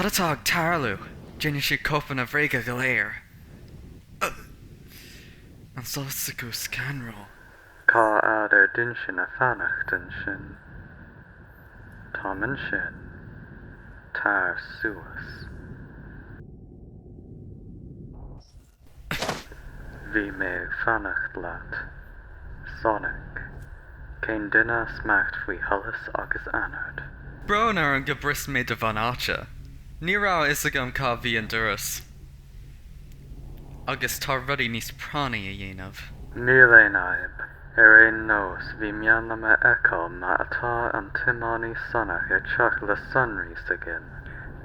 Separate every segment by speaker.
Speaker 1: Cad atá ag tarlú? Déanann siad cóipeanna bhréige go léir. An solas s'acu scanrúil.
Speaker 2: Cá fhad ar d'intinn a fanacht ansin? Táim ansin. Tar suas. Bhí mé ag fanacht leat. Sonic. Cén duine a smacht faoi sholas agus anord?
Speaker 1: Brón orm go bris mé do bhunáite. Ní raibh a fhios agam cá bhí an doras. Agus tá rudaí níos práinní a dhéanamh.
Speaker 2: Níl aon fhadhb. Ar aon nós, bhí mian liom a fheiceáil má atá an tiománaí Sonach ag teacht le sonraí s'againn.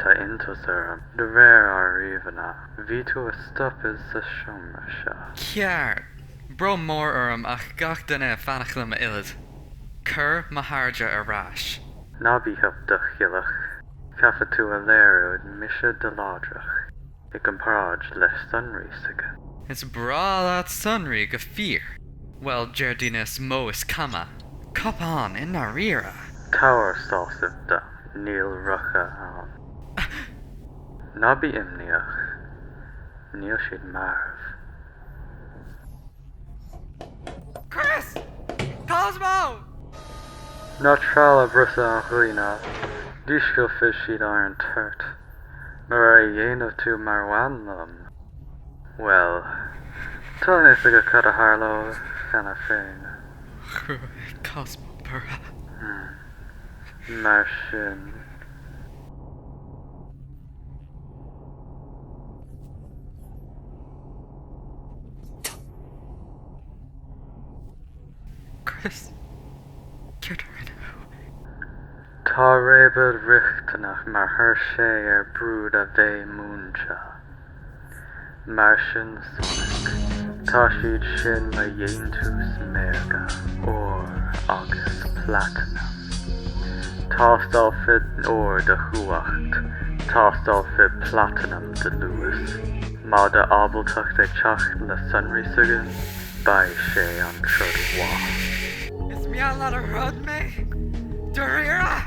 Speaker 2: Tá iontas orm, de réir ár ríomhanna, bhí tú a stopadh sa seomra seo.
Speaker 1: Ceart! Brón mór orm ach gach duine ag fanacht le m'fhilleadh. Cuir mo chairde ar ais.
Speaker 2: Ná bí chomh doicheallach. Caithfidh tú a léiriú mise do láidreach. I gcomparáid le sonraí s'againn.
Speaker 1: Is breá leat sonraí go fíor. Bhuel, deir daoine is mó is cuma. Cupán, i ndáiríre.
Speaker 2: Tabhair sásamh dom, níl rogha ann. Ná bí imníoch, níl siad marbh.
Speaker 1: Chris! Cosmo!
Speaker 2: Ná triail a briseadh an ghloine, dísceofaidh siad ar an toirt. Mura a dhéanamh tú mar bhain liom, bhuel, tá a fhios agat cad a tharlódh cheana féin.
Speaker 1: Chruthaigh Cosmo borradh.
Speaker 2: Mar sin.
Speaker 1: Chris, céard a rinne thú?
Speaker 2: Tá réabadh riachtanach mar thoradh ar brúid a bheith múinte. Mar sin Sonic, tá siad sin mo dhéantús maorga, ór agus platanam. Tástáilfidh ór do chumhacht, tástáilfidh platanam do luas. Má do ábaltacht ag teacht le sonraí s'againn, beidh sé an troid mhaith.
Speaker 1: Is mian leat a throid mé? Dáiríre?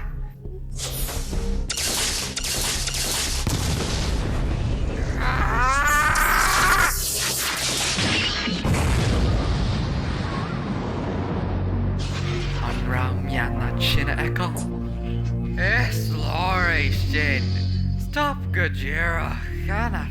Speaker 1: An raibh mian leat sin a fheiceáil? Is leor é sin! Stop go díreach cheana!